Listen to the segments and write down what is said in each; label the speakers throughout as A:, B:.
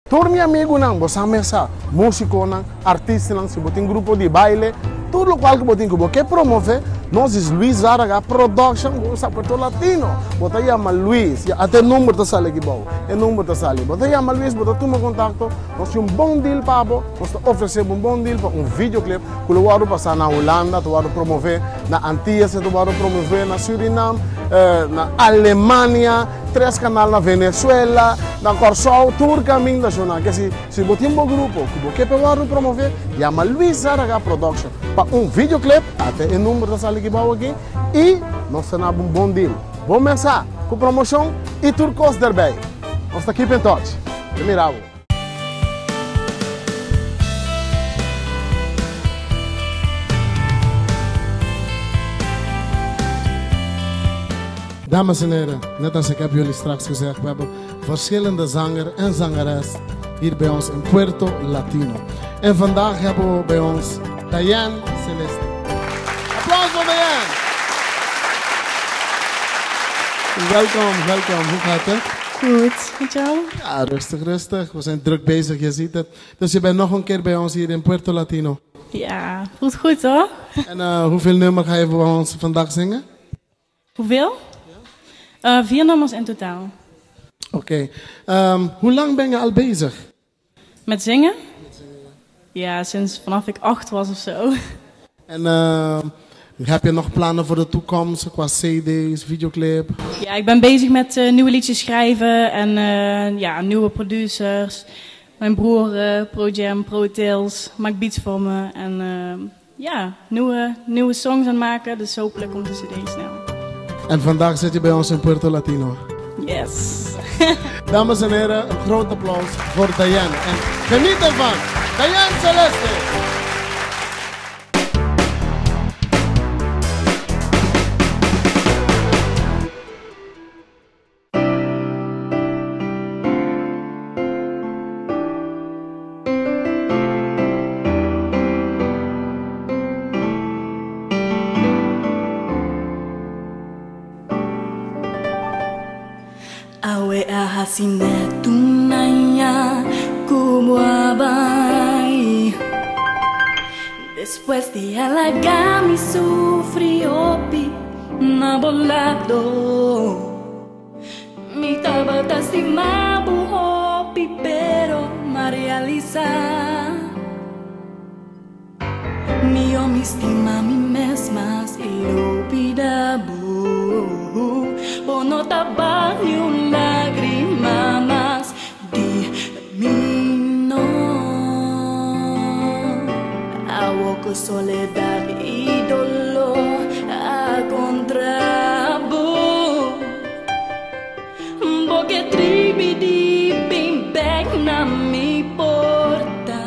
A: Tur mi amigunan, bo sa mes sa, músikonan, artistanan, si bo tin grupo di baile, tur lokual ku bo tin ku bo ke promové, nos is Luis Zárraga Production, bo sa Puerto Latino, bo ta yama Luis, ya ata e number ta sali aki bou, e number ta sali, bo ta yama Luis, bo ta tuma kontakto, nos tin un bon deal pa bo, nos ta ofresé bo un bon deal pa un videoclip ku lo wòrdu pasá na Hulanda, ta wòrdu promové na Antillas, ta wòrdu promové na Surinam, na Alemania. Tres kanal na Venezuela, na Kòrsou, tur kaminda shona. Ke si, si bo tin bo grupo ku bo ke pa e wòrdu promové, yama Luis Zárraga Production pa un videoclip, ata e number ta sali aki bou aki, i nos ta nabo un bon deal. Bo mesa ku promoshon i tur kos derbei. Nos ta keep in touch. Te mira bo. Dames en heren, net als ik heb jullie straks gezegd, we hebben verschillende zanger en zangeres hier bij ons in Puerto Latino. En vandaag hebben we bij ons Diane Celeste. Applaus voor Diane! Welkom, welkom. Hoe gaat het?
B: Goed, met jou?
A: Ja, rustig, rustig. We zijn druk bezig, je ziet het. Dus je bent nog een keer bij ons hier in Puerto Latino.
B: Ja, voelt goed hoor.
A: En hoeveel nummer ga je voor ons vandaag zingen?
B: Hoeveel? 4 nummers in totaal.
A: Oké. Hoe lang ben je al bezig?
B: Met zingen? Ja, sinds vanaf ik 8 was of zo.
A: En heb je nog plannen voor de toekomst qua cd's, videoclip?
B: Ja, ik ben bezig met nieuwe liedjes schrijven en nieuwe producers. Mijn broer Pro Jam, Pro Tales, maakt beats voor me. En nieuwe songs aan het maken, dus hopelijk komt de cd snel.
A: En vandaag zit je bij ons in Puerto Latino.
B: Yes.
A: Dames en heren, een groot applaus voor Diane. En geniet ervan, Diane Celeste.
C: Awe ahasinetunaya como abai. Después de halagami sufriopi na volado. Mi tabata stima buhopi pero ma realiza. Mi yo mi stima mi mesmas y lo pida bu. Bo no taba ni un lágrima más di mi no. Awo soledad y dolor a contrabo. Porque tribi di bem back na mi porta.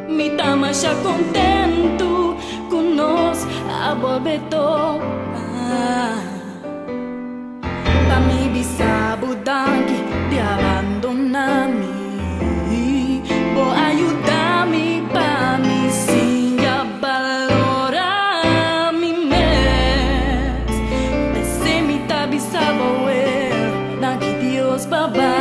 C: Mi tama xa contento con nos a volver topa. Pa mi bisabu danki de abandonami. Bo ayudami pa mi singa valora mi mes. Pese mi tabisabu el, danki Dios baba.